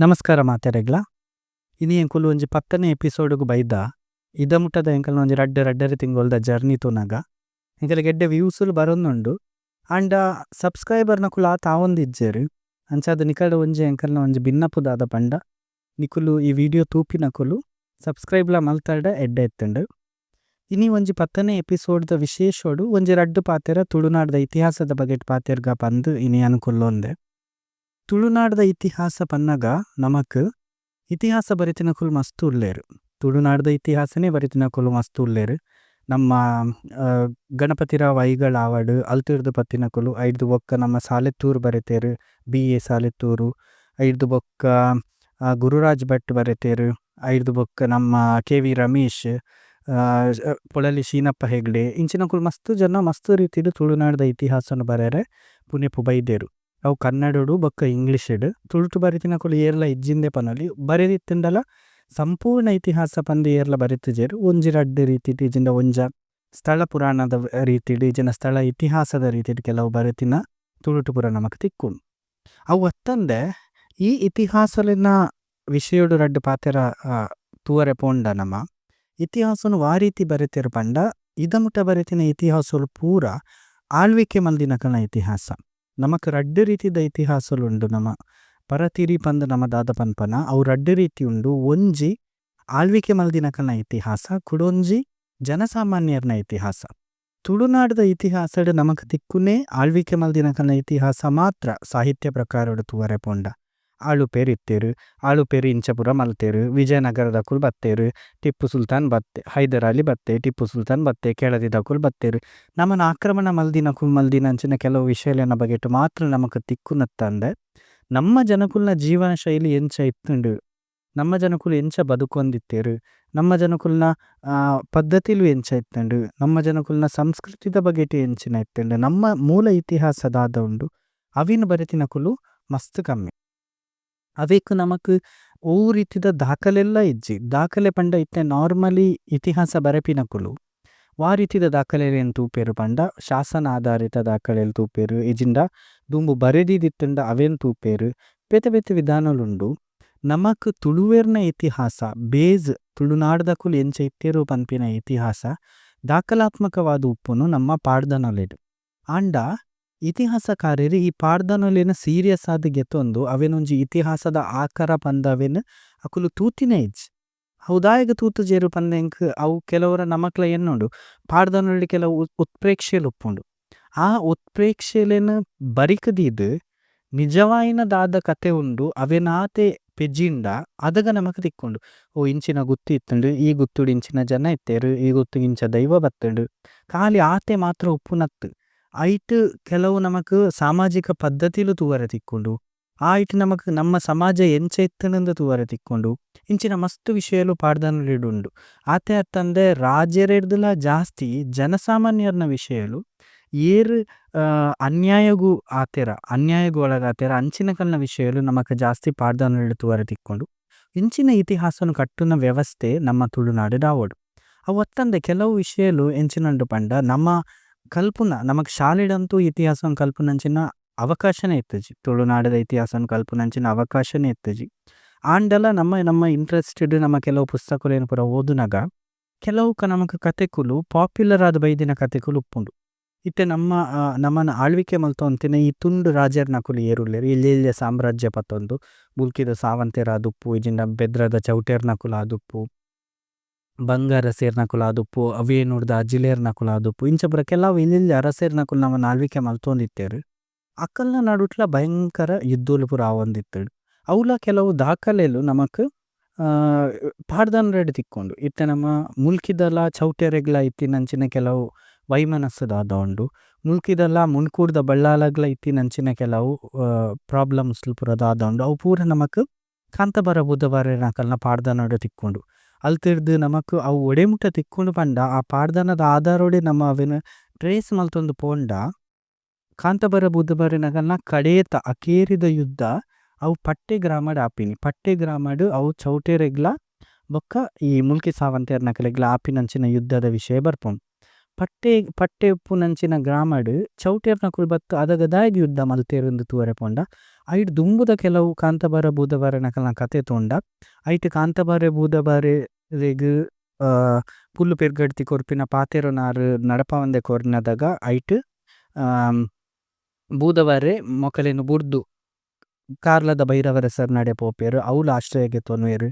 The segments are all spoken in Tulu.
ನಮಸ್ಕಾರ ಮಾತೆರೆಗ್ಲ. ಇನಿ ಎಂಕುಲು ಒಂಜಿ ಪತ್ತನೆ ಏಪಿಸೋದುಗು ಬೈದ. ಇದ ಮುತ್ತದ ಎಂಕಲ್ನ ಒಂಜಿ ರಡ್ಡೆ ರಡ್ಡೆರೆ ತಿನ್ಗೋಲ್ದ ಜೋರ್ನಿ ತುನಗ. ಎಂಕಲೆಗ್ ಎಡ್ಡೆ ವಿഏವ್ಸ್ ಲು ಬರೋಂದುಂಡು। അന്ദ സുബ്സ്ച്രിബേര് നകുല് ആത് അവന്ദിജ്ജേരു। അന്ഛാദ നികല്ദ ಒಂജി ഏന്കല്ന ಒಂജി ബിന്നപു ദാദ പന്ദ। നികുലു ഇ വിദേഓ തൂപി നകുലു സുബ്സ്ച്രിബേ ല മല്തല്ദ എദ്ദ ഏത്തന്ദു। ഇനി ಒಂജി പത്തനെ ഏപിസോദുദ വിശേശോദു ಒಂജി രദ്ദു പാതേര തുലുനാദുദ ഇതിഹസദ ബഗേത് പാതേര്ഗ പന്ദു ഇനി അനുകുല്ലോന്ദേ। തുലുനാദുദ ഇതിഹസ പന്നഗ നമകു ഇതിഹസ ബരിതിനകുല് മസ്തു ഉല്ലേരു। തുലുനാദുദ ഇതിഹസനേ ബരിതിനകുല് മസ്തു ഉല്ലേരു। നമ്മ ഗനപതി രാവ് ഐഗല് അവദു, അല്തിര്ദു പത്തിനകുലു, ഐദ്ദു ബോക്ക നമ്മ സാലേത്തൂരു ബരിതേരു, ഭ്.അ. സാലേത്തൂരു, ഐദ്ദു ബോക്ക ഗുരുരജ് ഭത്ത് ബരിതേരു, ഐദ്ദു ബോക്ക നമ്മ ക്.വി. രമേശ്, പോലലി ശീനപ്പ ഹേഗ്ദേ। ഇന്ഛിനകുല് മസ്തു ജന മസ്തു രിതിദു തുലുനാദുദ ഇതിഹസനു ബരേരേ പുനേപു ബൈദേരു। അവു കന്നദോദു ബോക്ക ഏന്ഗ്ലിശിദു। തുലുതു ബരിതിനകുലു ഏര്ല ഇജ്ജിന്ദേ പനലി, ബരിതിഥിന്ദല സമ്പൂര്ന ഇതിഹസ പന്ദു ഏര്ല ബരിതിജേരു। ഓന്ജി രദ്ദു രിതിദു ഇജ്ജിന്ദ ഓന്ജ സ്തല പുരനദ രിതിദു, ഇജ്ജിന്ദ സ്തല ഇതിഹസദ രിതിദു കേലൌ ബരിതിന തുലുതു പുരന മക്തിക്കുന്। അവു അത്തന്ദേ, ഇ ഇതിഹസലേന വിശേശോദു രദ്ദു പാതേര തുവരേ പോന്ദ നമ, ഇതിഹസനു വാരിതി ബരിതേരു പന്ദ, ഇദമുത ബരിതിന ഇതിഹസലു പൂര ആല്വികേ മല്ദിനകന ഇതിഹസ। നമക് രദ്ദു രിതിദ ഇതിഹസലു ഉന്ദു നമ, പരതിരി പന്ദു നമ ദാദ പന്പന, അവു രദ്ദു രിതി ഉന്ദു ഓന്ജി ആല്വികേ മല്ദിനകന ഇതിഹസ, കുദോന്ജി ജനസമന്യേര്ന ഇതിഹസ। തുലുനാദുദ ഇതിഹസദ നമക് തിക്കുനേ ആല്വികേ മല്ദിനകന ഇതിഹസ മാത്ര സഹിത്യ പ്രകരോദു തുവരേ പോന്ദ। Aloo പേരി ഇത്തേരു, aloo പേരി ഇന്ഛപുര മല്തേരു, വിജയനഗരദകുല് ബത്തേരു, തിപ്പു Sultan ബത്തേ, Hyder Ali ബത്തേ, തിപ്പു Sultan ബത്തേ, കേലദിദകുല് ബത്തേരു। നമന അക്രമന മല്ദിനകുല് മല്ദിനന്ഛിന കേലൌ വിശേലേന ബഗേതു മാത്ര നമക് തിക്കുനത്തന്ദേ। നമ്മ ജനകുല്ന ജീവന ശൈലി ഏന്ഛ ഇത്ഥുന്ദു, നമ്മ ജനകുല് ഏന്ഛ ബദുകോന്ദിത്തേരു, നമ്മ ജനകുല്ന പദ്ദതിലു ഏന്ഛ ഇത്ഥുന്ദു, നമ്മ ജനകുല്ന സമ്സ്ക്രിതിദ ബഗേതു ഏന്ഛിന ഇത്ഥുന്ദു, നമ്മ മൂല ഇതിഹസ ദാദ ഉന്ദു, അവിനു ബരിതിനകുലു മസ്തു കമ്മി। അവേകു നമക് ഓ രിതിദ ദാകലേല്ല ഇജ്ജി, ദാകലേ പന്ദ ഇത്തേ നോര്മല്ല്യ് ഇതിഹസ ബരേപിനകുലു। വാ രിതിദ ദാകലേലേന് തൂപേരു പന്ദ, ശസന ആദരിത ദാകലേല് തൂപേരു, ഇജിന്ദ ദുമ്ബു ബരേദിദിഥുന്ദ അവേന് തൂപേരു, പേത പേത വിദനലുന്ദു। നമക് തുലുവേര്ന ഇതിഹസ, ബേജ് തുലുനാദദകുല് ഏന്ഛ ഇത്തേരു പന്പിന ഇതിഹസ, ദാകലാത്മകവദു ഉപ്പുനു നമ്മ പാദ്ദനലേദു। അന്ദ ഇതിഹസ കരേരി ഇ പാദ്ദനലേന സേരിയോഉസ് ആദു ഗേഥോന്ദു, അവേന് ഉന്ജി ഇതിഹസദ ആകര പന്ദ അവേന് അകുലു തൂതിന ഇജ്ജി। ഹുദയഗ തൂതു ജേരു പന്ദേന്കു അവു കേലവര നമക്ല ഏന്നുന്ദു, പാദ്ദനലേദു കേലവ ഉത്പ്രേക്ശേലു ഉപ്പുന്ദു। ആ ഉത്പ്രേക്ശേലേന ബരികദിദു, നിജവൈന ദാദ കഥേ ഉന്ദു, അവേന് ആതേ പേജിന്ദ, അദഗ നമക് തിക്കുന്ദു। ഓ ഇന്ഛിന ഗുത്തു ഇത്ഥുന്ദു, ഇ ഗുത്തുദു ഇന്ഛിന ജന ഇത്തേരു, ഇ ഗുത്തു ഇന്ഛ ദൈവ ബത്തുന്ദു। കാലി ആതേ മാത്ര ഉപ്പുനത്തു। ഐതു കേലവ നമക് സമജിക പദ്ദതിലു തുവര തിക്കുന്ദു। ഐതു നമക് നമ്മ സമജ ഏന്ഛ ഇത്ഥുന്ദു തുവര തിക്കുന്ദു। ഇന്ഛിന മസ്തു വിശയലു പാദ്ദനലേദു ഉന്ദു। ആതേ അത്തന്ദേ രജേരേദ്ദുല ജസ്തി ജനസമന്യര്ന വിശയലു ഏരു അന്യയഗു ആതേര, അന്യയഗു അലഗതേര അന്ഛിന കല്ന വിശയലു നമക് ജസ്തി പാദ്ദനലേദു തുവര തിക്കുന്ദു। ഇന്ഛിന ഇതിഹസനു കത്തുന വേവസ്തേ നമ്മ തുലുനാദു ദാവോദു। അവു അത്തന്ദേ കേലവ വിശയലു ഏന്ഛിനന്ദു പന്ദ നമ്മ കല്പുന, നമക് ശാലിദന്തു ഇതിഹസനു കല്പുന അന്ഛിന അവകശന ഇത്ഥുജി। തുലുനാദുദ ഇതിഹസനു കല്പുന അന്ഛിന അവകശന ഇത്ഥുജി। ആന്ദല നമ്മ നമ്മ ഇന്തേരേസ്തേദ് നമ കേലവ പുസ്തകുലേന പുര ഓദുനഗ, കേലവ നമക കഥേകുലു, പോപുലര് ആദു ബൈദിന കഥേകുലു ഉപ്പുന്ദു। ഇത്തേ നമ്മ നമന ആല്വികേ മല്തോന്തിന ഇ തുന്ദു രജേര്നകുലു ഏരുല്ലേരു, ഇല്യ ഇല്യ സമ്രജ്യ പതോന്ദു, മുല്കിദ സാവന്തേര ആദുപ്പു, ഇജിന്ദ ബേദ്രദ ഛ്ഹോതേര്നകുലു ആദുപ്പു, ബന്ഗര സേര്നകുലു ആദുപ്പു, അവേനുര്ദ അജിലേര്നകുലു ആദുപ്പു, ഇന്ഛ പുര കേലവ ഇല്യ ഇല്യ അരസേര്നകുലു നമന ആല്വികേ മല്തോന്തിത്തേരു। അകല്ന നദുത്ല ബയന്കര യുദ്ധോലുപുര ആവന്ദിത്തേരു। ഔല കേലവ ദാകലേലു നമക് പാദ്ദനലേദു തിക്കുന്ദു। ഇത്തേ നമ മുല്കിദല ഛ്ഹോതേരേഗ്ല ഇത്തി നന്ഛിന കേലവ വൈമനസ ദാദോന്ദു। മുല്കിദല മുന്കുര്ദ ബല്ലലഗ്ല ഇത്തി നന്ഛിന കേലവ പ്രോബ്ലേമ്സ്ലുപുര ദാദോന്ദു। അവു പുര നമക് കന്തബര ബുധബരേനകല്ന പാദ്ദനലേദു തിക്കുന്ദു। അല്തിര്ദു നമക് അവു ഓദേമുത തിക്കുന്ദു പന്ദ, അ പാദ്ദനദ ആദരോദേ നമ അവേനു ത്രചേ മല്തോന്ദു പോന്ദ, കന്തബര ബുധബരേനകല്ന കദേത അകേരിദ യുദ്ധ, അവു പത്തേ ഗ്രമദ അപിനി। പത്തേ ഗ്രമദ അവു ഛ്ഹോതേരേഗ്ല ബോക്ക ഇ മുല്കി സാവന്തേരനകലേഗ്ല അപിന് നന്ഛിന യുദ്ധദ വിശയ ബര്പുന്। പത്തേ, പത്തേ ഉപ്പു നന്ഛിന ഗ്രമദ, ഛ്ഹോതേരനകുല് ബത്തു അദഗദൈഗ യുദ്ധ മല്തേരുന്ദു തുവരേ പോന്ദ। ಐಟ್ ದುಂಬುದ ಕೆಲವು ಕಾಂತಬರ ಬೂದಬರ ನಕಲ್ನ ಕತೆ തോന്ദ ಐಟ್ ಕಾಂತಬರ ಬೂದಬര രേഗു പുല്ലു പേര്ഗദ്ഥി കോര്പിന പാതേരോനാരു നദപവന്ദേ കോര്നദഗ ഐതു ബൂദബരേ മോകലേനു ബുര്ദു കാര്ലദ ബൈരവരസര് നദേപോപേരു ഔല അശ്രേഗേ തോന്വേരു।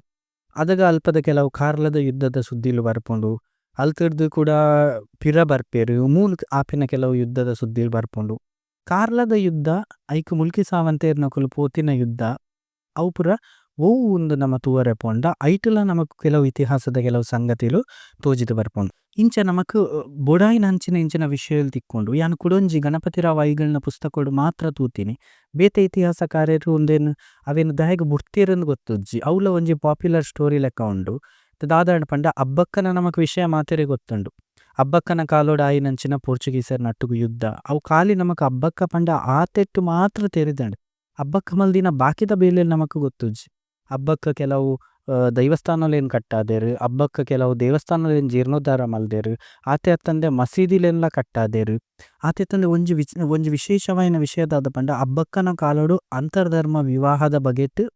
അദഗ അല്പദ കേലൌ കാര്ലദ യുദ്ധദ സുദ്ധിലു ബര്പുന്ദു അല്ഥിര്ദു കുദ പിര ബര്പേരു മൂല് ആപിന കേലൌ യുദ്ധദ സുദ്ധിലു ബര്പുന്ദു। കാര്ലദ യുദ്ധ ഐകു മുല്കി സാവന്തേര്ന കുലു പോഥിന യുദ്ധ ഔപുര ഓ ഉന്ദു നമ തുവരേ പോന്ദ ഐതുല നമകു കേലൌ ഇതിഹസദ കേലൌ സന്ഗതിലു തോജിദു ബര്പുന്ദു। ഇന്ഛ നമകു ബോദൈന അന്ഛിന ഇന്ഛന വിശയല് തിക്കോന്ദു। യാന് കുദോന്ജി ഗനപതി രവ ഐഗല്ന പുസ്തകോദു മാത്ര തുഥിനി। ഭേതേ ഇതിഹസ കരേരു ഉന്ദേനു അവേനു ദൈഗ ബുര്ഥിരേനു ഗോഥുജി। ഔല ഉന്ജി പോപുലര് സ്തോര്യ് ലേക്ക ഉന്ദു। ദാദന പന്ദ അബ്ബക്കന നമകു വിശയ മാതേരേ ഗോഥുന്ദു। അബ്ബക്കന കാലോദ ഐന അന്ഛിന പോര്തുഗുഏസേര് നതുഗു യുദ്ധ। ഔ കാലി നമകു അബ്ബക്ക പന്ദ ആതേത്തു മാത്ര തേരിദന്ദു। അബ്ബക്ക മല്ദിന ബകിത ബേലേല് നമകു ഗോഥുജി। അബ്ബക്ക കേലൌ ദൈവസ്തനോലേന് കത്തദേരു। അബ്ബക്ക കേലൌ ദേവസ്തനോലേന് ജീര്നോധര മല്ദേരു। ആതേ അഥന്ദേ മസിദിലേന്ല കത്തദേരു। ആതേ അഥന്ദേ ഉന്ജി വിശേശവയന വിശയ ദാദ പന്ദ അബ്ബക്കന കാലോദു അന്തര്ധര്മ വിവഹദ ബഗേതു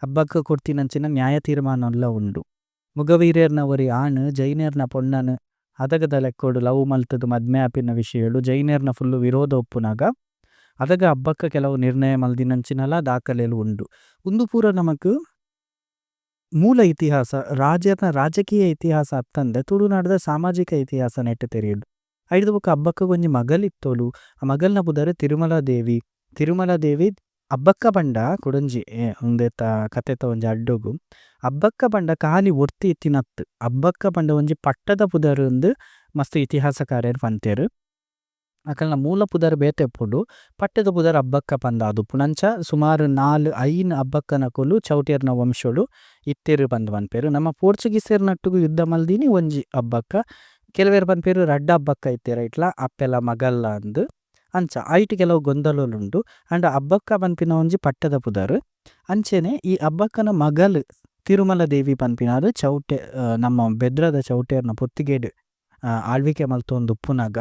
അബ്ബക്ക കോര്ഥിന അന്ഛിന ന്യയതിര്മനോല ഉന്ദു। മുഗവിരേര്ന ഓരി ആനു, ജൈനേര്ന പോന്നനു, അദഗദ ലേക്കോദു ലവു മല്ഥദു മദ്മേ അപിന വിശയലു, ജൈനേര്ന ഫുല്ലു വിരോധ ഉപ്പുനഗ, അദഗ അബ്ബക്ക കേലൌ നിര്നയ മല്ദിന അന്ഛിനല ദാകലേലു ഉന്ദു। ഉന്ദു പുര നമകു മൂല ഇതിഹസ, രാജേര്ന രാജകിയ ഇതിഹസ അഥന്ദേ, തുലുനദ സമജിക ഇതിഹസ നേത്ത തേരിയുദു। ഐദു ബുക അബ്ബക്ക ഗോന്ജി മഗല് ഇഥോലു, അ മഗല്ന പുദരു തിരുമല ദേവി। തിരുമല ദേവി അബ്ബക്ക പന്ദ, കുദോന്ജി ഉന്ദേത കതേത ഉന്ജി അദ്ദോഗു, അബ്ബക്ക പന്ദ കാലി വോര്ഥി ഇഥിനഥു। അബ്ബക്ക പന്ദ ഉന്ജി പത്തദ പുദരു ഉന്ദു, മസ്തു ഇതിഹസ കരേരു പന്തേരു। അകല്ന മൂല പുദരു ബേതേ പുദു, പത്തദ പുദരു അബ്ബക്ക പന്ദ അദു। പുനന്ഛ സുമരു 4 5 അബ്ബക്ക നകുലു ഛ്ഹോഉതിഏര്ന വമ്ശോദു ഇഥേരു പന്ദു പന്പേരു। നമ പോര്തുഗുഏസേര് നതുഗു യുദ്ധ മല്ദിനി ഉന്ജി അബ്ബക്ക। കേലവേര് പന്പേരു രദ്ദ അബ്ബക്ക ഇഥേര ഇത്ല, അപ്പേല മഗല്ല അന്ദു। അന്ഛ, ഐതി കേലവു ഗോന്ദലോലു ഉന്ദു। അന്ദ അബ്ബക്ക പന്പിന ഉന്ജി പത്തദ പുദരു। അന്ഛേനേ, ഇ അബ്ബക്കന മഗലു തിരുമല ദേവി പന്പിനദു, നമ ബേദ്രദ ഛ്ഹോഉതിഏര്ന പോത്തിഗേദു അല്വികേ മല്ഥോന്ദു പുനഗ।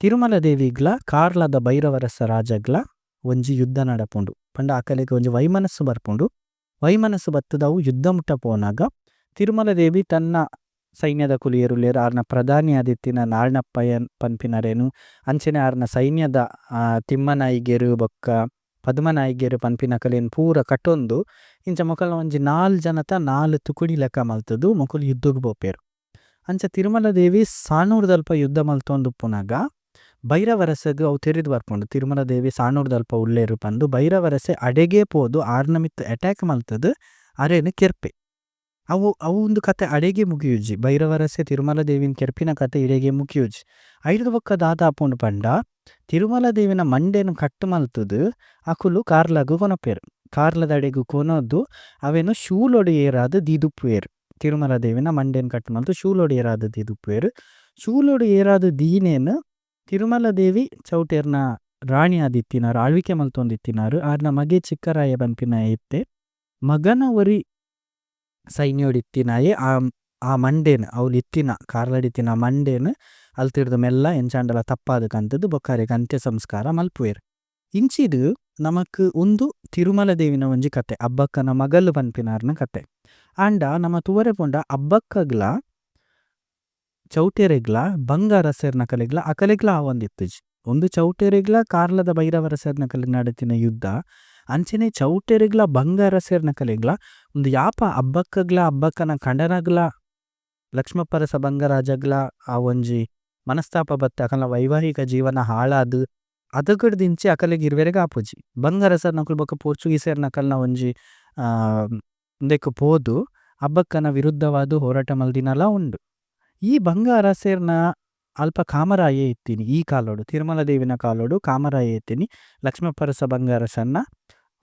തിരുമല ദേവിഗ്ല, കാര്ലദ ബൈരവരസ രാജഗ്ല, ഉന്ജി യുദ്ധ നദപുന്ദു। പന്ദ അകലേഗ ഉന്ജി വൈമനസു ബര്പുന്ദു। വൈമനസു ബത്ഥദവു യുദ്ധ മുത്ത പോനഗ। തിരുമല ദേവി തന്ന സൈന്യദ കുലിഏരുലേര അര്ന പ്രധനി അദിഥിന നാല്നപ്പയന് പന്പിനരേനു। അന്ഛേനേ അര്ന സൈന്യദ തിമ്മനൈഗേരു ബക്ക, പദ്മനൈഗേരു പന്പിനകലേന് പൂര കതോന്ദു। ഇന്ഛ മോകല ഉന്ജി 4 ജനത 4 തുകുദി ലേക്ക മല്ഥദു മോകുല് യുദ്ധോഗു ബോപേരു। അന്ഛ തിരുമല ദേവി സാനുര്ദല്പ യുദ്ധ മല്ഥോന്ദു പുനഗ। ഭൈരവരസഗു അവു തേരിദു ബര്പുന്ദു। തിരുമല ദേവി സാനുര്ദല്പ ഉല്ലേരു പന്ദു। ഭൈരവരസേ അദേഗേ പോദു അര്നമിതു അത്തച്ക് മല്ഥദു അരേനു കേര്പേ। അവു ഉന്ദു കഥേ അദേഗേ മുഗിയുജി। ഭൈരവരസേ തിരുമല ദേവിന് കേര്പിന കഥേ ഇദേഗേ മുഗിയുജി। ഐരുദു ബക്ക ദാദ അപുന്ദു പന്ദ തിരുമല ദേവിന മന്ദേനു കത്തു മല്ഥദു അകുലു കാര്ലഗു കോനപേരു। കാര്ലദദേഗു കോനോദു അവേനു ശൂലോദു ഏരദു ദിദുപുഏരു। തിരുമല ദേവിന മന്ദേനു കത്തു മല്ഥു ശൂലോദു ഏരദു ദിദുപുഏരു। ശൂലോദു ഏരദു ദീനേനു തിരുമല ദേവി ഛ്ഹോഉതിഏര്ന റാണി അദിഥിനരു, അല്വികേ മല്ഥോന്ദു ഇഥിനരു। അര്ന മഗേ ഛിക്കരയ പന്പിന ഇഥേ। മഗന ഓരി സൈന്യോദു ഇഥിനയേ അ മന്ദേനു, അവു ഇഥിന, കാര്ലദു ഇഥിന മന്ദേനു അല്ഥിര്ദു മേല്ല ഏന്ഛാന്ദല തപ്പദു കന്ഥദു ബോക്കരേ കന്ഥ്യ സമ്സ്കര മല്പുഏരു। ഇന്ഛിദു നമക് ഉന്ദു തിരുമല ദേവിന ഉന്ജി കഥേ, അബ്ബക്കന മഗലു പന്പിനര്ന കഥേ। അന്ദ നമ തുവരേ പോന്ദ അബ്ബക്കഗ്ല, ഛ്ഹോഉതിഏരേഗ്ല, ബന്ഗരസേര്നകലേഗ്ല, അകലേഗ്ല അവന്ദിഥിജ്। ഉന്ദു ഛ്ഹോഉതിഏരേഗ്ല, കാര്ലദ ബൈരവരസേര്നകലേഗ്ല നദഥിന യുദ്ധ। അന്ഛേനേ ഛ്ഹോഉതിഏരേഗ്ല, ബന്ഗരസേര്നകലേഗ്ല, ഉന്ദു യാപ അബ്ബക്കഗ്ല, അബ്ബക്കന കന്ദനഗ്ല, ലക്ഷ്മപരസ ബന്ഗരജഗ്ല, അവന്ജി മനസ്തപ ബത്ത അകല വൈവഹിക ജീവന ഹലദു। അദകദ് ദിന്ഛി അകലേഗ് ഇര്വേരേഗ് അപുജി। ബന്ഗരസേര്നകല് ബോക പോര്തുഗുഏസേര്നകല്ന ഉന്ജി ഉന്ദേകു പോദു, അബ്ബക്കന വിരുദ്ധവദു ഹോരത മല്ദിനല ഉന്ദു। ഇ ബന്ഗരസേര്ന അല്പ കാമരയേ ഇഥിനി, ഇ കാലോദു, തിരുമല ദേവിന കാലോദു, കാമരയേ ഇഥിനി, ലക്ഷ്മപരസ ബന്ഗരസേര്ന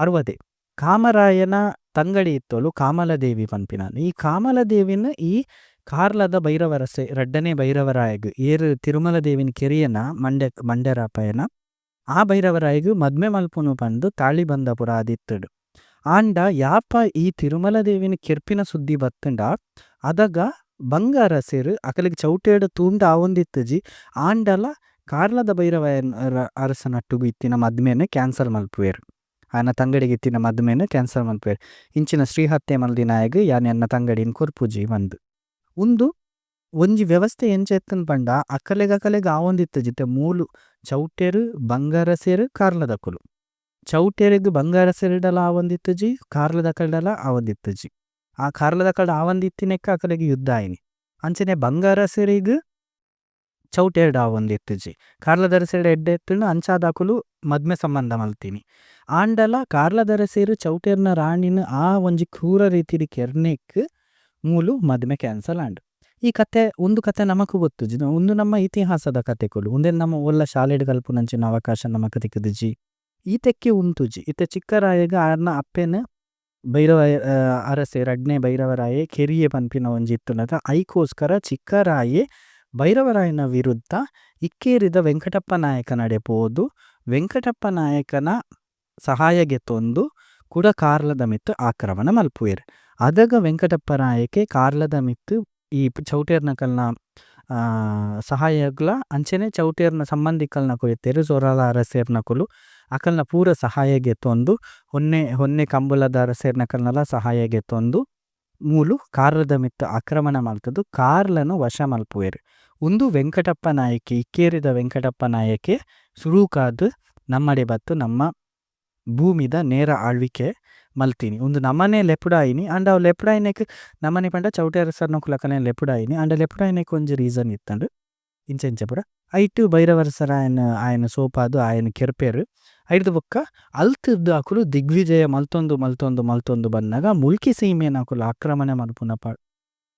അര്വദേ। കാമരയന തന്ഗദി ഇഥോലു കാമല ദേവി പന്പിന। ഇ കാമല ദേവിന ഇ കാര്ലദ ബൈരവരസേ, രദ്ദനേ ബൈരവരയഗു, ഏരു തിരുമല ദേവിന കേരിയന, മന്ദേരപയന, അ ബൈരവരയഗു മദ്മേ മല്പുനു പന്ദു തലിബന്ദപുര അദിഥിദു। അന്ദ യാപ ഇ തിരുമല ദേവിന കേര്പിന സുദ്ധി ബത്ഥന്ദ, അദഗ ബന്ഗരസേരു അകലേഗ് ഛ്ഹോഉതിഏരേദ തുന്ദ അവന്ദിഥിജി, അന്ദല കാര്ലദ ബൈരവരയന അരസനതുഗു ഇഥിന മദ്മേനേ ചന്ചേല് മല്പുഏരു। ಆಯನ ತಂಗಡಿಗ್ ಇತ್ತಿನ ಮದ್ಮೆನ್ ಕ್ಯಾನ್ಸಲ್ ಮನ್ಪುವೆರ್ ಇಂಚಿನ ಸ್ತ್ರೀ ಹತ್ಯೆ ಮಲ್ದಿನಾಯಗ್ ಯಾನ್ ಎನ್ನ ತಂಗಡಿನ್ ಕೊರ್ಪುಜಿ ಪಂದ್. ಉಂದು ಒಂಜಿ ವ್ಯವಸ್ಥೆ ಎಂಚ ಇತ್ತುಂಡು ಪಂಡ ಅಕಲೆಗ್ ಅಕಲೆಗ್ ಆವೊಂದಿತ್ತಿಜಿ ಇತ್ತೆ ಮೂಲು ಚೌಟೆರ್ ಬಂಗರಸೆರ್ ಕಾರ್ಲದಕುಲು ಚೌಟೆರೆಗ್ ಬಂಗರಸೆರ್ಡಲ ಆವೊಂದಿತ್ತಿಜಿ ಕಾರ್ಲದಕಲ್ಡಲ ಆವೊಂದಿತ್ತಿಜಿ ಆ ಕಾರ್ಲದಕಲ್ಡ ಆವೊಂದಿತ್ತಿನೆಕ್ ಅಕಲೆಗ್ ಯುದ್ಧ ಆಯಿನಿ ಅಂಚನೆ ಬಂಗರಸೆರೆಗ್ ಚೌಟೆರ್ಡ ಆವೊಂದಿತ್ತಿಜಿ ಕಾರ್ಲದರಸೆರ್ಡ ಎಡ್ಡೆ ಇತ್ತುಂಡು ಅಂಚಾದ್ ಅಕುಲು ಮದ್ಮೆ ಸಂಬಂಧ ಮಲ್ತಿನಿ ಆಂಡಲ ಕಾರ್ಲದರಸೆರ್ ಚೌಟೆರ್ನ ರಾಣಿನ್ ಆ ಒಂಜಿ ಕ್ರೂರ ರೀತಿಡ್ ಕೆರ್ನೆಕ್ ಮೂಲು ಮದ್ಮೆ ಕ್ಯಾನ್ಸಲ್ ಆಂಡ್. ಈ ಕಥೆ ಉಂದು ಕಥೆ ನಮಕ್ ಗೊತ್ತುಜಿ ಉಂದು ನಮ್ಮ ಇತಿಹಾಸದ ಕಥೆಕುಲು ಉಂದೆನ್ ನಮ ಓಲ್ಲ ಶಾಲೆಡ್ ಕಲ್ಪುನಂಚಿನ ಅವಕಾಶ ನಮಕ್ ತಿಕ್ಕುದಿಜಿ. ಈತೆಕ್ಕೆ ಉಂತುಜಿ ಇತ್ತೆ ಚಿಕ್ಕರಾಯಗ್ ಆರ್ನ ಅಪ್ಪೆನ್ ಭೈರವ ಅರಸೆ ರಡ್ನೆ ಭೈರವರಾಯೆ ಕೆರಿಯೆ ಪನ್ಪಿನ ಒಂಜಿ ಇತ್ತುಂಡತ ಐಕೋಸ್ಕರ ಚಿಕ್ಕರಾಯೆ ಭೈರವರಾಯನ ವಿರುದ್ಧ ಇಕ್ಕೇರಿದ ವೆಂಕಟಪ್ಪ ನಾಯಕನಡೆ ಪೋದು ವೆಂಕಟಪ್ಪ ನಾಯಕನ ಸಹಾಯ ಗೆತೊಂದು ಕುಡ ಕಾರ್ಲದ ಮಿತ್ತ್ ಆಕ್ರಮಣ ಮಲ್ಪುವೆರ್. ಅದಗ ವೆಂಕಟಪ್ಪ ನಾಯಕೆ ಕಾರ್ಲದ ಮಿತ್ತ್ ಈ ಚೌಟೆರ್ನಕಲ್ನ ಸಹಾಯಗ್ಲ ಅಂಚನೆ ಚೌಟೆರ್ನ ಸಂಬಂಧಿಕಲ್ನಕುಲು ಇತ್ತೆರ್ ಸೋರಾಲ ಅರಸೆರ್ನಕುಲು ಅಕಲ್ನ ಪೂರ ಸಹಾಯ ಗೆತೊಂದು ಹೊನ್ನೆ ಹೊನ್ನೆ ಕಂಬುಲದ ಅರಸೆರ್ನಕಲ್ನಲ ಸಹಾಯ ಗೆತೊಂದು ಮೂಲು ಕಾರ್ಲದ ಮಿತ್ತ್ ಆಕ್ರಮಣ ಮಲ್ತುದು ಕಾರ್ಲನ್ ವಶ ಮಲ್ಪುವೆರ್. ಉಂದು ವೆಂಕಟಪ್ಪ ನಾಯಕೆ ಇಕ್ಕೇರಿದ ವೆಂಕಟಪ್ಪ ನಾಯಕೆ ಸುರುಕಾದ್ ನಮ್ಮಡೆ ಬತ್ತ್ ನಮ್ಮ ಭೂಮಿದ ನೇರ ಆಳ್ವಿಕೆ ಮಲ್ತಿನಿ. ಉಂದು ನಮನೆ ಲೆಪುಡಾಯಿನಿ ಆಂಡ ಅವು ಲೆಪುಡಾಯಿನೆಕ್ ನಮನೆ ಪಂಡ ಚೌಟೆ ಅರಸರ್ನಕುಲು ಅಕಲ್ನ ಲೆಪುಡಾಯಿನಿ ಆಂಡ ಲೆಪುಡಾಯಿನೆಕ್ ಒಂಜಿ ರೀಸನ್ ಇತ್ತುಂಡು ಇಂಚ ಇಂಚ ಪೂರ. ಐಟ್ ಭೈರವರಸೆರ್ ಆಯನ್ ಆಯನ್ ಸೋಪಾದ್ ಆಯನ್ ಕೆರ್ಪೆರ್. ಐಡ್ದ್ ಬೊಕ್ಕ ಅಲ್ತುರ್ದು ಅಕುಲು ದಿಗ್ವಿಜಯ ಮಲ್ತೊಂದು ಮಲ್ತೊಂದು ಮಲ್ತೊಂದು ಬನ್ನಗ ಮುಲ್ಕಿ ಸೀಮೆನ್ ಅಕುಲು ಆಕ್ರಮಣ ಮಲ್ಪುನ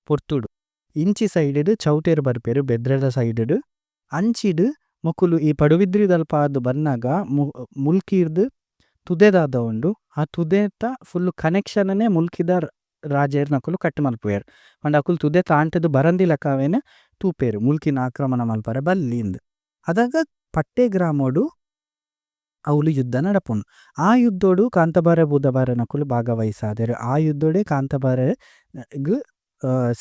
ಪೊರ್ತುಡು ಇಂಚಿ ಸೈಡ್ ಡ್ ಚೌಟೆರ್ ಬರ್ಪೆರ್ ಬೆದ್ರದ ಸೈಡ್ ಡ್ ಅಂಚಿಡ್ ಮೊಕುಲು ಈ ಪಡುಬಿದ್ರಿದಲ್ಪ ಆದ್ ಬನ್ನಗ ಮುಲ್ಕಿರ್ದ್ ತುದೆ ದಾದ ಉಂಡು ಆ ತುದೆತ ಫುಲ್ಲ್ ಕನೆಕ್ಷನ್ ನೆ ಮುಲ್ಕಿದ ರಾಜೆರ್ನಕುಲು ಕಟ್ ಮಲ್ಪುವೆರ್ ಪಂಡ ಅಕುಲು ತುದೆ ತಾಂಟುದು ಬರಂದಿಲಕ ಅವೆನ್ ತೂಪೆರ್ ಮುಲ್ಕಿನ್ ಆಕ್ರಮಣ ಮಲ್ಪರೆ ಬಲ್ಲಿಂದ್. ಅದಗ ಪಟ್ಟೆ ಗ್ರಾಮೊಡು ಅವ್ಲು ಯುದ್ಧ ನಡಪುಂಡು ಆ ಯುದ್ಧೊಡು ಕಾಂತಬಾರೆ ಬೂದಬಾರೆನಕುಲು ಭಾಗವಹಿಸಾದೆರ್ ಆ ಯುದ್ಧೊಡೆ ಕಾಂತಬಾರೆ ಗ್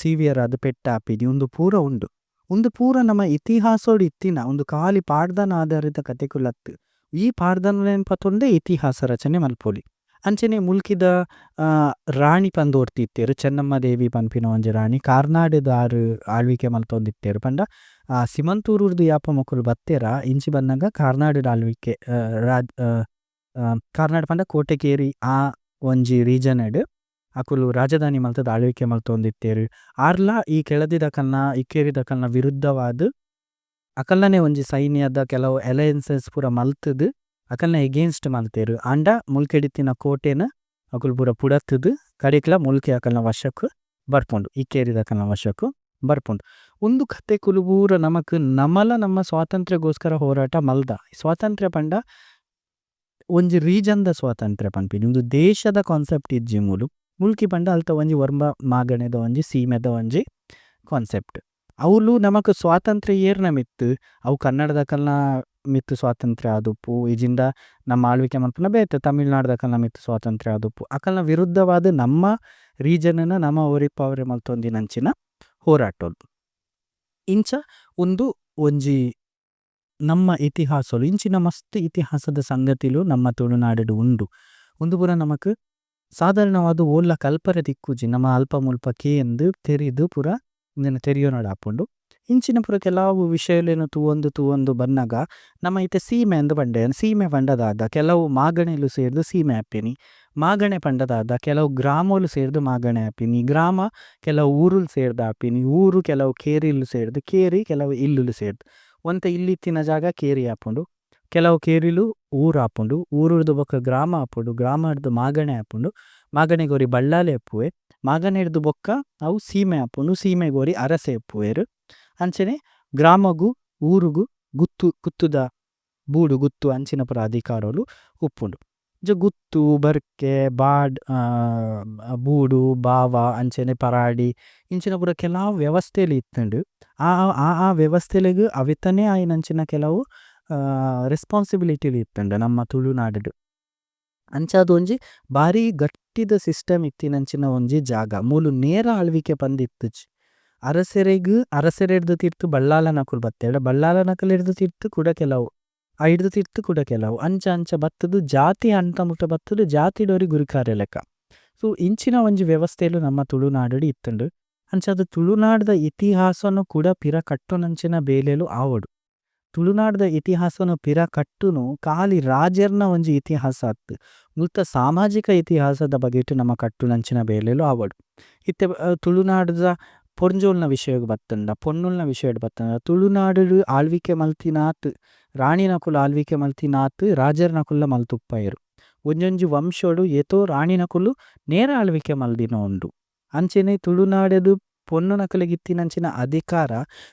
ಸಿವಿಯರ್ ಆದ್ ಪೆಟ್ಟ್ ಆಪಿನಿ ಉಂದು ಪೂರ ಉಂಡು. ಉಂದು ಪೂರ ನಮ ಇತಿಹಾಸೊಡು ಇತ್ತಿನ ಉಂದು ಕಾಲಿ ಪಾಡ್ದನ ಆಧಾರಿತ ಕಥೆಕುಲು ಅತ್ತ್ ಈ ಪಾಡ್ದನೊಲೆನ್ ಪತೊಂದೆ ಇತಿಹಾಸ ರಚನೆ ಮಲ್ಪೊಲಿ. ಅಂಚನೆ ಮುಲ್ಕಿದ ರಾಣಿ ಪಂದ್ ಒರ್ತಿ ಇತ್ತೆರ್ ಚೆನ್ನಮ್ಮ ದೇವಿ ಪನ್ಪಿನ ಒಂಜಿ ರಾಣಿ ಕಾರ್ನಾಡ್ ದಾರ್ ಆಳ್ವಿಕೆ ಮಲ್ತೊಂದಿತ್ತೆರ್ ಪಂಡ ಸಿಮಂತೂರುರ್ದು ಯಾಪ ಮೊಕುಲು ಬತ್ತೆರಾ ಇಂಚಿ ಬನ್ನಗ ಕಾರ್ನಾಡ್ ಡ್ ಆಳ್ವಿಕೆ ಕಾರ್ನಾಡ್ ಪಂಡ ಕೋಟೆಕೇರಿ ಆ ಒಂಜಿ ರೀಜನ್ ಡ್ ಅಕುಲು ರಾಜಧಾನಿ ಮಲ್ತುದು ಆಳ್ವಿಕೆ ಮಲ್ತೊಂದಿತ್ತೆರ್ ಆರ್ಲ ಈ ಕೆಳದಿದಕಲ್ನ ಇಕ್ಕೇರಿದಕಲ್ನ ವಿರುದ್ಧವಾದ್ ಅಕಲ್ನನೆ ಒಂಜಿ ಸೈನ್ಯದ ಕೆಲವು ಅಲ್ಲಿಯನ್ಸಸ್ ಪೂರ ಮಲ್ತುದು ಅಕಲ್ನ ಅಗೈನ್ಸ್ಟ್ ಮಲ್ತೆರ್ ಆಂಡ ಮುಲ್ಕೆಡ್ ಇತ್ತಿನ ಕೋಟೆನ್ ಅಕುಲು ಪೂರ ಪುಡತುದು ಕಡೆಕ್ಲ ಮುಲ್ಕಿ ಅಕಲ್ನ ವಶಕ್ಕ್ ಬರ್ಪುಂಡು ಇಕ್ಕೇರಿದಕಲ್ನ ವಶಕ್ಕ್ ಬರ್ಪುಂಡು. ಉಂದು ಕಥೆಕುಲು ಪೂರ ನಮಕ್ ನಮಲ ನಮ್ಮ ಸ್ವಾತಂತ್ರ್ಯಗೋಸ್ಕರ ಹೋರಾಟ ಮಲ್ದ ಸ್ವಾತಂತ್ರ್ಯ ಪಂಡ ಒಂಜಿ ರೀಜನ್ ದ ಸ್ವಾತಂತ್ರ್ಯ ಪನ್ಪಿನಿ ಉಂದು ದೇಶದ ಕಾನ್ಸೆಪ್ಟ್ ಇಜ್ಜಿ ಮೂಲು ಮುಲ್ಕಿ ಪಂಡ ಅಲ್ತ ಒಂಜಿ ಒರ್ಂಬ ಮಾಗಣೆದ ಒಂಜಿ ಸೀಮೆದ ಒಂಜಿ ಕಾನ್ಸೆಪ್ಟ್. ಅವ್ಲು ನಮಕ್ ಸ್ವಾತಂತ್ರ್ಯ ಏರ್ನ ಮಿತ್ತ್ ಅವು ಕನ್ನಡದಕಲ್ನ ಮಿತ್ತ್ ಸ್ವಾತಂತ್ರ್ಯ ಆದುಪ್ಪು ಇಜಿಂಡ ನಮ್ಮ ಆಳ್ವಿಕೆ ಮನ್ಪುನ ಬೇತೆ ತಮಿಳುನಾಡ್ ದಕಲ್ನ ಮಿತ್ತ್ ಸ್ವಾತಂತ್ರ್ಯ ಆದುಪ್ಪು ಅಕಲ್ನ ವಿರುದ್ಧವಾದ್ ನಮ್ಮ ರೀಜನ್ ನ್ ನಮ ಒರಿಪಾವರೆ ಮಲ್ತೊಂದಿನಂಚಿನ ಹೋರಾಟೊಲು. ಇಂಚ ಉಂದು ಒಂಜಿ ನಮ್ಮ ಇತಿಹಾಸೊಲು ಇಂಚಿನ ಮಸ್ತ್ ಇತಿಹಾಸದ ಸಂಗತಿಲು ನಮ್ಮ ತುಳುನಾಡ್ ಡ್ ಉಂಡು ಉಂದು ಪೂರ ನಮಕ್ ಸಾಧಾರಣವಾದ್ ಓಲ್ಲ ಕಲ್ಪರೆ ತಿಕ್ಕುಜಿ ನಮ ಅಲ್ಪ ಮುಲ್ಪ ಕೇಂದ್ ತೆರಿದ್ ಪೂರ ಉಂದೆನ್ ತೆರಿಯೊನೊಡಾಪುಂಡು. ಇಂಚಿನ ಪೂರ ಕೆಲವು ವಿಷಯಲೆನ್ ತೂವೊಂದು ತೂವೊಂದು ಬನ್ನಗ ನಮ ಇತ್ತೆ ಸೀಮೆ ಅಂದ್ ಪಂಡೆ ಸೀಮೆ ಪಂಡ ದಾದ ಕೆಲವು ಮಾಗಣೆಲು ಸೇರ್ದ್ ಸೀಮೆ ಆಪಿನಿ. ಮಾಗಣೆ ಪಂಡ ದಾದ ಕೆಲವು ಗ್ರಾಮೊಲು ಸೇರ್ದ್ ಮಾಗಣೆ ಆಪಿನಿ ಗ್ರಾಮ ಕೆಲವು ಊರುಲು ಸೇರ್ದ್ ಆಪಿನಿ ಊರು ಕೆಲವು ಕೇರಿಲು ಸೇರ್ದ್ ಕೇರಿ ಕೆಲವು ಇಲ್ಲುಲು ಸೇರ್ದ್. ಒಂತೆ ಇಲ್ಲ್ ಇತ್ತಿನ ಜಾಗ ಕೇರಿ ಆಪುಂಡು ಕೆಲವು ಕೇರಿಲು ಊರು ಆಪುಂಡು ಊರುರ್ದು ಬೊಕ ಗ್ರಾಮ ಆಪುಂಡು ಗ್ರಾಮರ್ದ್ ಮಾಗಣೆ ಆಪುಂಡು ಮಾಗಣೆಗ್ ಒರಿ ಬಳ್ಳಾಲೆ ಇಪ್ಪುವೆ ಮಾಗಣೆರ್ದ್ ಬೊಕ್ಕ ಅವು ಸೀಮೆ ಆಪುಂಡು ಸೀಮೆಗ್ ಒರಿ ಅರಸೆ ಇಪ್ಪುವೆರ್ ಅಂಚನೆ ಗ್ರಾಮಗ್ ಊರುಗು ಗುತ್ತು ಗುತ್ತುದ ಬೂಡು ಗುತ್ತು ಅಂಚಿನ ಪೂರ ಅಧಿಕಾರೊಲು ಉಪ್ಪುಂಡು. ಇಂಚ ಗುತ್ತು ಬರ್ಕೆ ಬಾಡ್ ಬೂಡು ಬಾವ ಅಂಚನೆ ಪರಾಡಿ ಇಂಚಿನ ಪೂರ ಕೆಲವು ವ್ಯವಸ್ಥೆಲು ಇತ್ತುಂಡು ಆ ಆ ವ್ಯವಸ್ಥೆಲೆಗ್ ಅವೆತನೆ ಆಯಿನಂಚಿನ ಕೆಲವು ರೇಸ್ಪೋನ್ಸಿಬಿಲಿಟಿ ಲು ಇತ್ತುಂಡು ನಮ್ಮ ತುಳುನಾಡ್ ಡ್. ಅಂಚಾದ್ ಒಂಜಿ ಬಾರಿ ಗಟ್ಟಿದ ಸಿಸ್ಟಮ್ ಇತ್ತಿನಂಚಿನ ಒಂಜಿ ಜಾಗ ಮೂಲು ನೇರ ಆಳ್ವಿಕೆ ಪಂದ್ ಇತ್ತುಜಿ ಅರಸೆರೆಗ್ ಅರಸೆರೆರ್ದ್ ತಿರ್ತ್ ಬಳ್ಳಾಲನಕುಲು ಬತ್ತೆರ್ಡ ಬಳ್ಳಾಲನಕುಲೆರ್ದ್ ತಿರ್ತ್ ಕುಡ ಕೆಲವು. ಐಡ್ದ್ ತಿರ್ತ್ ಕುಡ ಕೆಲವು ಅಂಚ ಅಂಚ ಬತ್ತ್ ದ್ ಜಾತಿ ಹಂತ ಮುಟ ಬತ್ತ್ ದ್ ಜಾತಿಡ್ ಒರಿ ಗುರ್ಕಾರೆ ಲೆಕ. ಸೋ ಇಂಚಿನ ಒಂಜಿ ವ್ಯವಸ್ಥೆಲು ನಮ್ಮ ತುಳುನಾಡ್ ಡ್ ಇತ್ತುಂಡು ಅಂಚಾದ್ ತುಳುನಾಡ್ ದ ಇತಿಹಾಸನ್ ಕುಡ ಪಿರ ಕಟ್ಟುನಂಚಿನ ಬೇಲೆಲು ಅವೊಡು. ತುಳುನಾಡ್ ದ ಇತಿಹಾಸನ್ ಪಿರ ಕಟ್ಟುನು ಕಾಲಿ ರಾಜೆರ್ನ ಒಂಜಿ ಇತಿಹಾಸ ಅತ್ತ್ ಮುಲ್ತ ಸಾಮಾಜಿಕ ಇತಿಹಾಸದ ಬಗೆಟ್ ನಮ ಕಟ್ಟುನಂಚಿನ ಬೇಲೆಲು ಅವೊಡು. ಇತ್ತೆ ತುಳುನಾಡ್ ದ ಪೊಂಜೋಲ್ನ ವಿಷಯಗ್ ಬತ್ತುಂಡ ಪೊಣ್ಣುಲ್ನ ವಿಷಯಡ್ ಬತ್ತುಂಡ ತುಳುನಾಡ್ ಡ್ ಆಳ್ವಿಕೆ ಮಲ್ತಿನಾತ್ ರಾಣಿನಕುಲು ಆಳ್ವಿಕೆ ಮಲ್ತಿನಾತ್ ರಾಜೆರ್ನಕುಲ್ಲ ಮಲ್ತುಪೈರ್. ಒಂಜೊಂಜಿ ವಂಶಡ್ ಏತೋ ರಾಣಿನಕುಲು ನೇರ ಆಳ್ವಿಕೆ ಮಲ್ದಿನ ಉಂಡು. ಅಂಚನೆ ತುಳುನಾಡ್ ಡ್ ಪೊಣ್ಣುನಕುಲೆಗ್ ಇತ್ತಿನಂಚಿನ ಅಧಿಕಾರ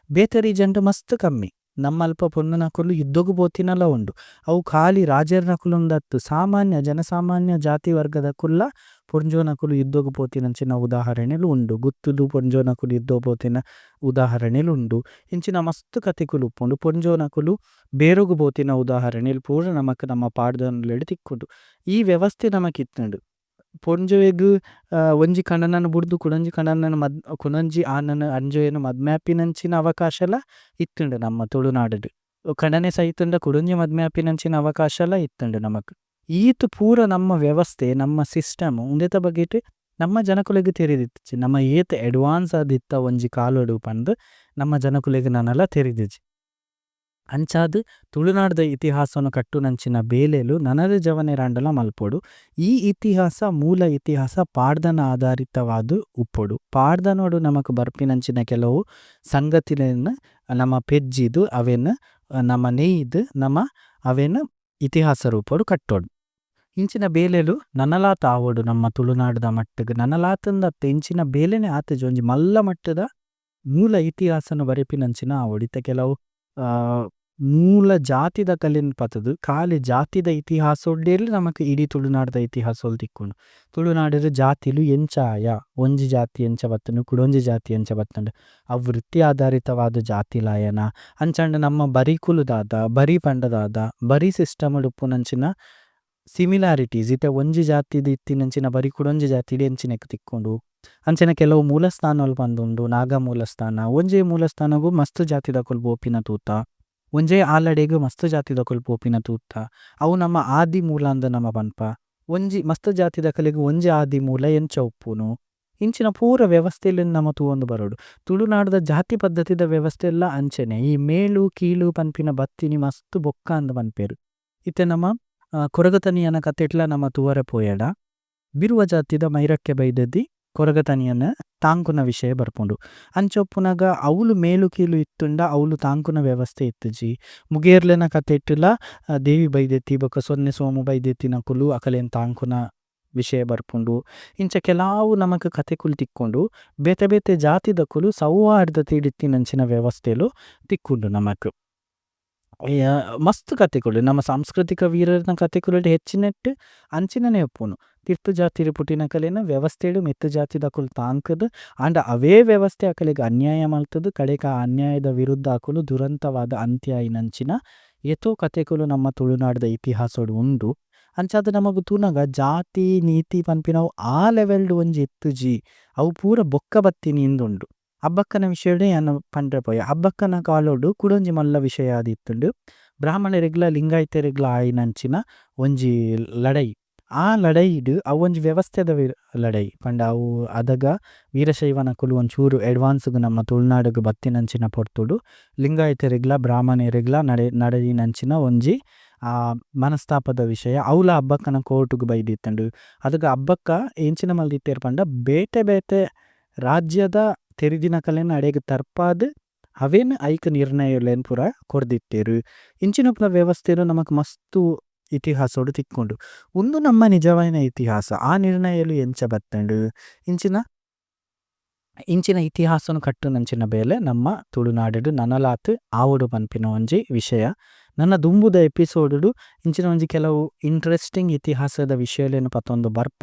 ಬೇತೆ ರೀಜನ್ ಡ್ ಮಸ್ತ್ ಕಮ್ಮಿ. ನಮ್ಮಲ್ಪ ಪೊಣ್ಣುನಕುಲು ಯುದ್ಧಗ್ ಪೋತಿನಲ ಉಂಡು ಅವು ಕಾಲಿ ರಾಜೆರ್ನಕುಲು ಅತ್ತ್ ಸಾಮಾನ್ಯ ಜನಸಾಮಾನ್ಯ ಜಾತಿ ವರ್ಗದಕುಲ್ಲ ಪೊಂಜೊವ್ನಕುಲು ಯುದ್ಧಗ್ ಪೋತಿನಂಚಿನ ಉದಾಹರಣೆಲು ಉಂಡು. ಗುತ್ತುದು ಪೊಂಜೊವ್ನಕುಲು ಯುದ್ಧಗ್ ಪೋತಿನ ಉದಾಹರಣೆಲು ಉಂಡು. ಇಂಚಿನ ಮಸ್ತ್ ಕಥೆಕುಲು ಉಪ್ಪುಂಡು ಪೊಂಜೊವ್ನಕುಲು ಬೇರಗ್ ಪೋತಿನ ಉದಾಹರಣೆಲು ಪೂರ ನಮಕ್ ನಮ್ಮ ಪಾಡ್ದನಲೆಡ್ ತಿಕ್ಕುಂಡು. ಈ ವ್ಯವಸ್ಥೆ ನಮಕ್ ಇತ್ತುಂಡು ಪೊಂಜೊವೆಗ್ ಒಂಜಿ ಕಂಡನನ್ ಬುರ್ದು ಕುಡೊಂಜಿ ಕಂಡನನ್ ಕುಡೊಂಜಿ ಆಣನ್ ಅಂಜೊವೆನ್ ಮದ್ಮೆ ಆಪಿನಂಚಿನ ಅವಕಾಶಲ ಇತ್ತುಂಡು ನಮ್ಮ ತುಳುನಾಡ್ ಡ್. ಕಂಡನೆ ಸೈತುಂಡ ಕುಡೊಂಜಿ ಮದ್ಮೆ ಆಪಿನಂಚಿನ ಅವಕಾಶಲ ಇತ್ತುಂಡು ನಮಕ್. ಈತ್ ಪೂರ ನಮ್ಮ ವ್ಯವಸ್ಥೆ ನಮ್ಮ ಸಿಸ್ಟಮ್ ಉಂದೆತ ಬಗೆಟ್ ನಮ್ಮ ಜನಕುಲೆಗ್ ತೆರಿದಿತ್ತಿಜಿ ನಮ ಏತ್ ಅಡ್ವಾನ್ಸ್ ಆದ್ ಇತ್ತ ಒಂಜಿ ಕಾಲೋಡು ಪಂದ್ ನಮ್ಮ ಜನಕುಲೆಗ್ ನನಲ ತೆರಿದಿಜಿ. ಅಂಚಾದ್ ತುಳುನಾಡ್ ದ ಇತಿಹಾಸನ್ ಕಟ್ಟುನಂಚಿನ ಬೇಲೆಲು ನನದ ಜವನೆರಾಂಡಲ ಮನ್ಪೊಡು. ಈ ಇತಿಹಾಸ ಮೂಲ ಇತಿಹಾಸ ಪಾಡ್ದನ ಆಧಾರಿತವಾದ್ ಉಪ್ಪೊಡು. ಪಾಡ್ದನೊಡು ನಮಕ್ ಬರ್ಪಿನಂಚಿನ ಕೆಲವು ಸಂಗತಿಲೆನ್ ನಮ ಪೆಜ್ಜಿದ್ ಅವೆನ್ ನಮ ನೆಯ್ದ್ ನಮ ಅವೆನ್ ಇತಿಹಾಸ ರೂಪಡ್ ಕಟ್ಟೊಡು. ಇಂಚಿನ ಬೇಲೆಲು ನನಲಾತ್ ಆವೊಡು ನಮ್ಮ ತುಳುನಾಡ್ ದ ಮಟ್ಟ್ ಗ್ ನನಲಾತ್ ಅಂದ್ ಅತ್ತ್ ಇಂಚಿನ ಬೇಲೆನೆ ಆತಿಜಿ ಒಂಜಿ ಮಲ್ಲ ಮಟ್ಟ್ ದ ಮೂಲ ಇತಿಹಾಸನ್ ಬರೆಪಿನಂಚಿನ ಆವೊಡು. ಇತ್ತೆ ಕೆಲವು ಮೂಲ ಜಾತಿದಕಲೆನ್ ಪತ್ತುದು ಕಾಲಿ ಜಾತಿದ ಇತಿಹಾಸೊಡೆ ನಮಕ್ ಇಡೀ ತುಳುನಾಡ್ ದ ಇತಿಹಾಸೊಲು ತಿಕ್ಕುಂಡು. ತುಳುನಾಡ್ ಡ್ ಜಾತಿಲು ಎಂಚ ಆಯ ಒಂಜಿ ಜಾತಿ ಎಂಚ ಬತ್ತುಂಡು ಕುಡೊಂಜಿ ಜಾತಿ ಎಂಚ ಬತ್ತುಂಡು ಅವ್ ವೃತ್ತಿ ಆಧಾರಿತವಾದ್ ಜಾತಿಲು ಆಯನ ಅಂಚಾಂಡ ನಮ್ಮ ಬರಿಕುಲು ದಾದ ಬರಿ ಪಂಡ ದಾದ ಬರಿ ಸಿಸ್ಟಮ್ ಡ್ ಉಪ್ಪುನಂಚಿನ ಸಿಮಿಲಾರಿಟೀಸ್ ಇತ್ತೆ ಒಂಜಿ ಜಾತಿಡ್ ಇತ್ತಿನಂಚಿನ ಬರಿ ಕುಡೊಂಜಿ ಜಾತಿಡ್ ಎಂಚಿನೆಕ್ ತಿಕ್ಕುಂಡು. ಅಂಚನೆ ಕೆಲವು ಮೂಲಸ್ಥಾನಲು ಪಂದ್ ಉಂಡು ನಾಗ ಮೂಲಸ್ಥಾನ ಒಂಜೆ ಮೂಲಸ್ಥಾನಗ್ ಮಸ್ತ್ ಜಾತಿದಕುಲು ಪೋಪಿನ ತೂತ ಒಂಜೆ ಆಲಡೆಗ್ ಮಸ್ತ್ ಜಾತಿದಕುಲು ಪೋಪಿನ ತೂತ ಅವು ನಮ್ಮ ಆದಿ ಮೂಲ ಅಂದ್ ನಮ ಪನ್ಪ ಒಂಜಿ ಮಸ್ತ್ ಜಾತಿದಕುಲೆಗ್ ಒಂಜಿ ಆದಿ ಮೂಲ ಎಂಚ ಉಪ್ಪುನು ಇಂಚಿನ ಪೂರ ವ್ಯವಸ್ಥೆಲೆನ್ ನಮ ತೂವೊಂದು ಬರೊಡು. ತುಳುನಾಡ್ ದ ಜಾತಿ ಪದ್ಧತಿದ ವ್ಯವಸ್ಥೆಲ ಅಂಚನೆ ಈ ಮೇಲು ಕೀಳು ಪನ್ಪಿನ ಬತ್ತಿನಿ ಮಸ್ತ್ ಬೊಕ್ಕ ಅಂದ್ ಪನ್ಪೆರ್. ಇತ್ತೆ ನಮ ಕೊರಗ ತನಿಯನ ಕಥೆಟ್ಲ ನಮ ತೂವರೆ ಪೋಯಡ ಬಿರುವ ಜಾತಿದ ಮೈರಕ್ಕೆ ಬೈದೆದಿ ಕೊರಗ ತನಿಯನ್ ತಾಂಕುನ ವಿಷಯ ಬರ್ಪುಂಡು. ಅಂಚ ಉಪ್ಪುನಗ ಅವ್ಲು ಮೇಲು ಕೀಳು ಇತ್ತುಂಡ ಅವ್ಲು ತಾಂಕುನ ವ್ಯವಸ್ಥೆ ಇತ್ತುಜಿ. ಮುಗೇರ್ಲೆನ ಕಥೆಟ್ಟ್ ಲ ದೇವಿ ಬೈದೆತಿ ಬೊಕ್ಕ ಸೊನ್ನೆ ಸೋಮು ಬೈದ್ಯೆತಿನಕುಲು ಅಕಲೆನ್ ತಾಂಕುನ ವಿಷಯ ಬರ್ಪುಂಡು. ಇಂಚ ಕೆಲವು ನಮಕ್ ಕಥೆಕುಲು ತಿಕ್ಕುಂಡು ಬೇತೆ ಬೇತೆ ಜಾತಿದಕುಲು ಸೌಹಾರ್ದತೆಡ್ ಇತ್ತಿನಂಚಿನ ವ್ಯವಸ್ಥೆಲು ತಿಕ್ಕುಂಡು ನಮಕ್. ಮಸ್ತ್ ಕಥೆಕುಲು ನಮ್ಮ ಸಾಂಸ್ಕೃತಿಕ ವೀರೆರ್ನ ಕಥೆಕುಲೆಡ್ ಹೆಚ್ಚಿನೆಟ್ಟ್ ಅಂಚಿನನೆ ಉಪ್ಪುನು. ತಿರ್ತ್ ಜಾತಿಡ್ ಪುಟ್ಟಿನಕಲೆನ್ ವ್ಯವಸ್ಥೆಡ್ ಮಿತ್ತ್ ಜಾತಿದಕುಲು ತಾಂಕ್ ದ್ ಆಂಡ ಅವೇ ವ್ಯವಸ್ಥೆ ಅಕಲೆಗ್ ಅನ್ಯಾಯ ಮಲ್ತ್ ದ್ ಕಡೆಕ್ ಆ ಅನ್ಯಾಯದ ವಿರುದ್ಧ ಅಕುಲು ದುರಂತವಾದ್ ಅಂತ್ಯ ಆಯಿನಂಚಿನ ಏತೋ ಕಥೆಕುಲು ನಮ್ಮ ತುಳುನಾಡ್ ದ ಇತಿಹಾಸಡ್ ಉಂಡು. ಅಂಚಾದ್ ನಮಕ್ ತೂನಗ ಜಾತಿ ನೀತಿ ಪನ್ಪಿನವು ಆ ಲೆವೆಲ್ ಡ್ ಒಂಜಿ ಇತ್ತುಜಿ ಅವು ಪೂರ ಬೊಕ್ಕ ಬತ್ತಿನಿಂದ್ ಉಂಡು. ಅಬ್ಬಕ್ಕನ ವಿಷಯಡೇ ಯಾನ್ ಪನ್ರೆ ಪೋಯೆ ಅಬ್ಬಕ್ಕನ ಕಾಲೊಡು ಕುಡೊಂಜಿ ಮಲ್ಲ ವಿಷಯ ಆದಿತ್ತುಂಡು ಬ್ರಾಹ್ಮಣೆರೆಗ್ಲ ಲಿಂಗಾಯತೆರೆಗ್ಲ ಆಯಿನಂಚಿನ ಒಂಜಿ ಲಡಾಯಿ. ಆ ಲಡಾಯಿಡ್ ಅವ್ವೊಂಜಿ ವ್ಯವಸ್ಥೆದ ಲಡಾಯಿ ಪಂಡ ಅವು ಅದಗ ವೀರಶೈವನಕುಲು ಒಂಚೂರು ಅಡ್ವಾನ್ಸ್ ಗ್ ನಮ್ಮ ತುಳುನಾಡ್ ಗ್ ಬತ್ತಿನಂಚಿನ ಪೊರ್ತುಡು ಲಿಂಗಾಯತೆರೆಗ್ಲ ಬ್ರಾಹ್ಮಣೆರೆಗ್ಲ ನಡೆ ನಡೆಯಿನಂಚಿನ ಒಂಜಿ ಮನಸ್ತಾಪದ ವಿಷಯ ಅವ್ಲ ಅಬ್ಬಕ್ಕನ ಕೋರ್ಟ್ ಗ್ ಬೈದಿತ್ತುಂಡು. ಅದಗ ಅಬ್ಬಕ್ಕ ಎಂಚಿನ ಮಲ್ದಿತ್ತೆರ್ ಪಂಡ ಬೇತೆ ಬೇತೆ ರಾಜ್ಯದ ತೆರಿದಿನಕಲೆನ್ ಅಡೆಗ್ ತರ್ಪಾದ್ ಅವೆನ್ ಐಕ್ ನಿರ್ಣಯಲೆನ್ ಪೂರ ಕೊರ್ದಿತ್ತೆರ್. ಇಂಚಿನ ಪೂರ ವ್ಯವಸ್ಥೆಲು ನಮಕ್ ಮಸ್ತ್ ಇತಿಹಾಸಡ್ ತಿಕ್ಕುಂಡು. ಉಂದು ನಮ್ಮ ನಿಜವಾಯಿನ ಇತಿಹಾಸ ಆ ನಿರ್ಣಯಲು ಎಂಚ ಬತ್ತುಂಡು ಇಂಚಿನ ಇಂಚಿನ ಇತಿಹಾಸನ್ ಕಟ್ಟುನಂಚಿನ ಬೇಲೆ ನಮ್ಮ ತುಳುನಾಡ್ ಡ್ ನನಲಾತ್ ಆವೊಡು ಪನ್ಪಿನ ಒಂಜಿ ವಿಷಯ. ನನ ದುಂಬುದ ಎಪಿಸೋಡ್ ಡ್ ಇಂಚಿನ ಒಂಜಿ ಕೆಲವು ಇಂಟೆರೆಸ್ಟಿಂಗ್ ಇತಿಹಾಸದ ವಿಷಯಲೆನ್ ಪತೊಂದು ಬರ್ಪ.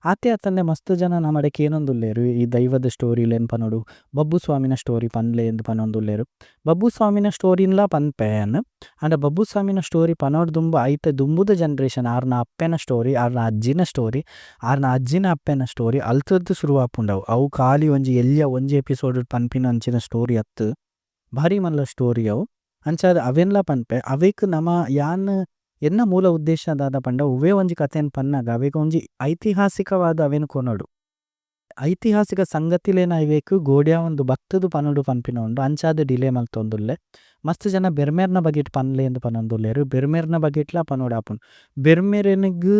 ಆತೆ ಅತ್ತಂದೆ ಮಸ್ತ್ ಜನ ನಮಡ ಕೇನೊಂದುಲ್ಲೆರ್ ಈ ದೈವದ ಸ್ಟೋರಿ ಲೆನ್ ಪನೊಡು ಬಬ್ಬುಸ್ವಾಮಿನ ಸ್ಟೋರಿ ಪನ್ಲೆ ಅಂದ್ ಪನೊಂದುಲ್ಲೆರ್. ಬಬ್ಬುಸ್ವಾಮಿನ ಸ್ಟೋರಿ ನ್ಲ ಪನ್ಪೆ ಯಾನ್ ಆಂಡ ಬಬ್ಬುಸ್ವಾಮಿನ ಸ್ಟೋರಿ ಪನೊಡ್ದು ದುಂಬು ಐತ ದುಂಬುದ ಜನರೇಷನ್ ಆರ್ನ ಅಪ್ಪೆನ ಸ್ಟೋರಿ ಆರ್ನ ಅಜ್ಜಿನ ಸ್ಟೋರಿ ಆರ್ನ ಅಜ್ಜಿನ ಅಪ್ಪೆನ ಸ್ಟೋರಿ ಅಲ್ತುರ್ದು ಸುರು ಆಪುಂಡು ಅವು, ಅವು ಖಾಲಿ ಒಂಜಿ ಎಲ್ಯ ಒಂಜಿ ಎಪಿಸೋಡ್ ಡ್ ಪನ್ಪಿನಂಚಿನ ಸ್ಟೋರಿ ಅತ್ತ್ ಬಾರಿ ಮಲ್ಲ ಸ್ಟೋರಿ ಅವು. ಅಂಚಾದ್ ಅವೆನ್ಲ ಪನ್ಪೆ ಅವೇಕ್ ನಮ ಯಾನ್ ಎನ್ನ ಮೂಲ ಉದ್ದೇಶ ದಾದ ಪಂಡ ಒವ್ವೆ ಒಂಜಿ ಕಥೆನ್ ಪನ್ನಗ ಅವೇಕ್ ಒಂಜಿ ಐತಿಹಾಸಿಕವಾದ್ ಅವೆನ್ ಕೊನೊಡು. ಐತಿಹಾಸಿಕ ಸಂಗತಿಲೆನ್ ಅವೇಕ್ ಗೋಡ್ಯಾವೊಂದು ಬತ್ತುದು ಪನೊಡು ಪನ್ಪಿನ ಉಂಡು ಅಂಚಾದ್ ಡಿಲೇ ಮಲ್ತೊಂದುಲ್ಲೆ. ಮಸ್ತ್ ಜನ ಬೆರ್ಮೆರ್ನ ಬಗೆಟ್ ಪನ್ಲೆ ಅಂದ್ ಪನೊಂದುಲ್ಲೆರ್ ಬೆರ್ಮೆರ್ನ ಬಗೆಟ್ಲ ಪನೊಡಾಪುಂಡು. ಬೆರ್ಮೆರೆಗ್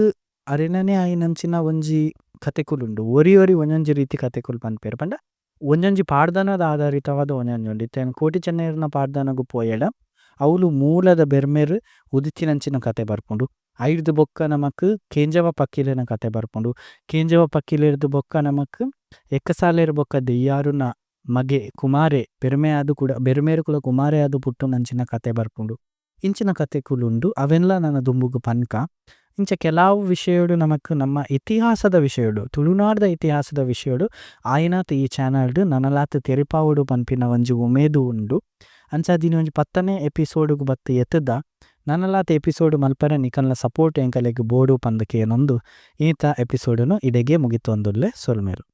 ಅರೆನನೆ ಆಯಿನಂಚಿನ ಒಂಜಿ ಕಥೆಕುಲು ಉಂಡು ಒರಿ ಒರಿ ಒಂಜೊಂಜಿ ರೀತಿ ಕಥೆಕುಲು ಪನ್ಪೆರ್ ಪಂಡ ಒಂಜೊಂಜಿ ಪಾಡ್ದನದ ಆಧಾರಿತವಾದ್ ಒಂಜೊಂಜಿ ಉಂಡು ಇತ್ತೆ ಯಾನ್ ಕೋಟಿ ಚೆನ್ನಯೆರ್ನ ಪಾಡ್ದನಗ್ ಪೋಯೆಡ ಅವ್ಲು ಮೂಲದ ಬೆರ್ಮೆರ್ ಉದಿತಿನಂಚಿನ ಕಥೆ ಬರ್ಪುಂಡು ಐರ್ದ್ ಬೊಕ್ಕ ನಮಕ್ ಕೇಂಜವ ಪಕ್ಕಿಲೆನ ಕಥೆ ಬರ್ಪುಂಡು ಕೇಂಜವ ಪಕ್ಕಿಲೆರ್ದ್ ಬೊಕ್ಕ ನಮಕ್ ಎಕ್ಕಸಾಲೆರ್ ಬೊಕ್ಕ ದೆಯ್ಯಾರುನ ಮಗೆ ಕುಮಾರೆ ಬೆರ್ಮೆ ಆದ್ ಕುಡ ಬೆರ್ಮೆರ್ ಕುಡ ಕುಮಾರೆ ಆದ್ ಪುಟ್ಟುನಂಚಿನ ಕಥೆ ಬರ್ಪುಂಡು ಇಂಚಿನ ಕಥೆಕುಲು ಉಂಡು ಅವೆನ್ಲ ನನ ದುಂಬುಗು ಪನ್ಕ ಇಂಚ ಕೆಲವು ವಿಷಯಡ್ ನಮಕ್ ನಮ್ಮ ಇತಿಹಾಸದ ವಿಷಯಡ್ ತುಳುನಾಡ್ ದ ಇತಿಹಾಸದ ವಿಷಯಡ್ ಆಯಿನಾತ್ ಈ ಚಾನೆಲ್ ಡ್ ನನಲಾತ್ ತೆರಿಪಾವೊಡು ಪನ್ಪಿನ ಒಂಜಿ ಉಮೇದ್ ಉಂಡು. ಅಂಚಾದ್ ಇನಿ ಒಂಜಿ ಪತ್ತನೆ ಎಪಿಸೋಡ್ ಗು ಬತ್ತ್ ಎತ್ದ ನನಲಾತ್ ಎಪಿಸೋಡ್ ಮಲ್ಪರೆ ನಿಕಲ್ನ ಸಪೋರ್ಟ್ ಎಂಕಲೆಗ್ ಬೋಡು ಪಂದ್ ಕೇನೊಂದು ಇನಿತ ಎಪಿಸೋಡ್ ನು ಇಡೆಗೆ ಮುಗಿತೊಂದುಲ್ಲೆ ಸೊಲ್ಮೆಲು.